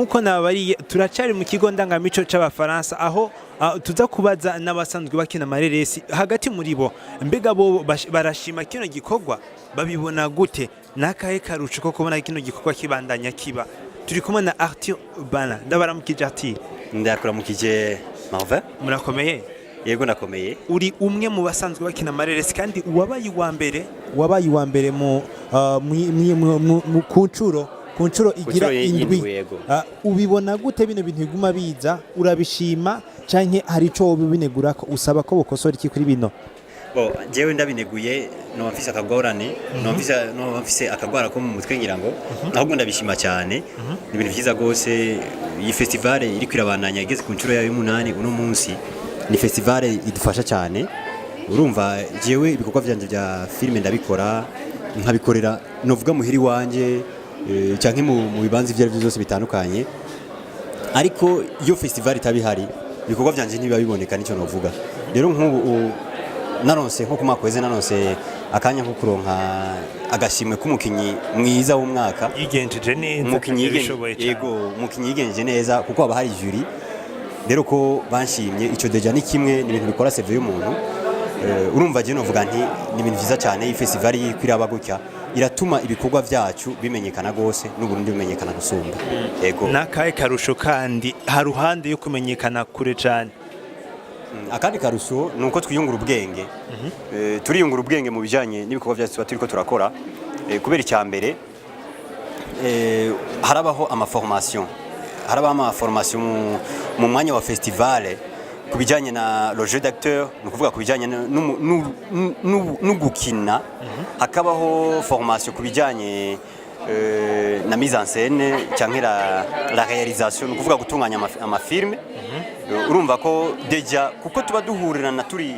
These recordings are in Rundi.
Nk'uko nababariye, turacari mu kigo ndangamico c'Abafaransa, aho tuza kubaza n'abasanzwe bakina amareresi hagati muri bo. Mbega bo barashima kino gikorwa? Babibona gute? Nakahe karusho ko kubona kino gikorwa kibandanya kiba? Turi kumwe na Arthur Bana. Ndabaramukije, Arthur. Ndakuramukije, Marvin. Murakomeye? Yego, ndakomeye. Uri umwe mu basanzwe bakina amareresi kandi wabaye uwa mbere, wabaye uwa mbere mu ku ncuro igira nshuro indwi. Y'indwi, yego. Ubibona gute bino bintu biguma biza? Urabishima canke hari ico woba ubinegura, ko usaba ko bokosora iki kuri bino? Bo, jewe ndabineguye noba mfise akagorane, noba mfise akagwara ko mu mutwe ngira ngo. Ahubwo ndabishima cyane, ni ibintu vyiza gose. Iyi festival iriko irabandanya, igeze ku nshuro yayo y'umunani uno munsi, ni festival idufasha cyane. Urumva, jewe ibikorwa vyanje vya filime ndabikora, nkabikorera novuga muhiri wanje canke mu bibanza ivyo arivyo vyose bitandukanye, ariko iyo festival itaba ihari ibikorwa vyanje ntibiba biboneka. Nicyo novuga rero, nk'ubu naronse nko ku mwaka weze, naronse akanya ko kuronka agashimwe k'umukinyi mwiza w'umwaka. Yigenjeje neza. Umukinyi yabishoboye cane. Yego, umukinyi yigenjeje neza, kuko haba hari jury. Rero ko banshimye, ico déjà ni kimwe, ni ibintu bikora CV y'umuntu. Urumva, je novuga nti ni ibintu vyiza cyane. Iyi festival yiko iraba gutya iratuma ibikorwa vyacu bimenyekana gose n'Uburundi bumenyekana gusumba. Yego. Nakahe karusho kandi haruhande yo kumenyekana kure cane? Akandi karusho ni uko twiyungura ubwenge. Turiyungura ubwenge mu bijyanye n'ibikorwa byacu tuba turiko turakora. Kubera icya mbere, harabaho amaformation mu mwanya wa festival ku bijyanye na le jeu d'acteur, ni ukuvuga ku bijyanye no gukina. Hakabaho formation ku bijyanye na mise en scène cyangwa la réalisation, ni ukuvuga gutunganya amafilme. Urumva ko déjà kuko tuba duhurirana turi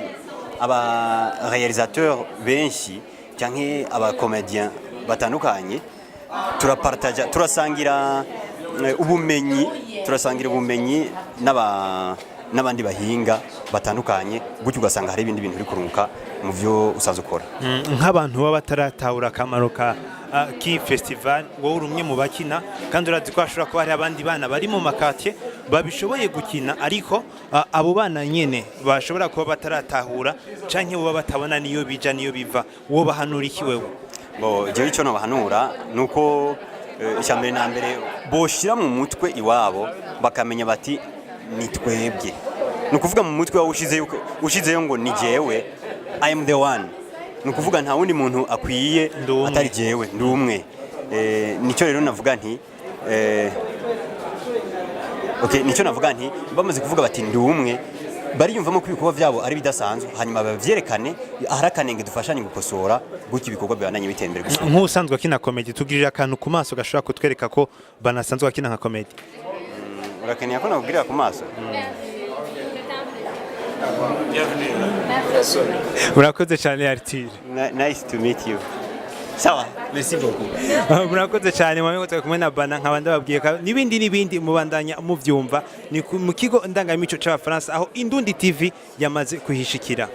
aba réalisateur benshi cyangwa aba comédien batandukanye, turapartaja, turasangira ubumenyi, turasangira ubumenyi n'abandi bahinga batandukanye. Gutyo ugasanga hari ibindi bintu uri kurunguka mu byo usanzwe ukora. Nk'abantu baba bataratahura akamaro ka ki festival, wowe uri umwe mu bakina kandi urazi ko hashobora kuba hari abandi bana bari mu makatiye babishoboye gukina, ariko abo bana nyene bashobora kuba bataratahura canke boba batabona niyo bija niyo biva, wo bahanura iki wewe? Bo, jewe icyo nobahanura ni uko icya mbere na mbere boshira mu mutwe iwabo bakamenya bati ni twebwe. Ni ukuvuga mu mutwe wawe ushizeyo ngo ni jewe, I am the one, ni ukuvuga nta wundi muntu akwiye Ndi umwe. atari jewe, ndi umwe. Nicyo rero navuga nti okay, nicyo navuga nti bamaze kuvuga bati ndi umwe, bariyumvamo ko ibikorwa byabo ari bidasanzwe, hanyuma bavyerekane ahari akanenge, dufashanye gukosora, gutyo ibikorwa bibandanye bitera imbere gusa. Nk'usanzwe akina comédie, tugirira akantu ku maso gashobora kutwereka ko banasanzwe akina nka comédie. Urakeneye ko nakubwirira ku maso? Bienvenue. Murakoze cyane, Arthur. Nice to meet you. Sawa, merci beaucoup. Murakoze cyane. Mwamenye ko kumwe na Bana, nkaba ndababwiye ko n'ibindi n'ibindi mubandanya muvyumva. Ni mu kigo ndangamico c'Abafaransa, aho Indundi TV yamaze kuhishikira.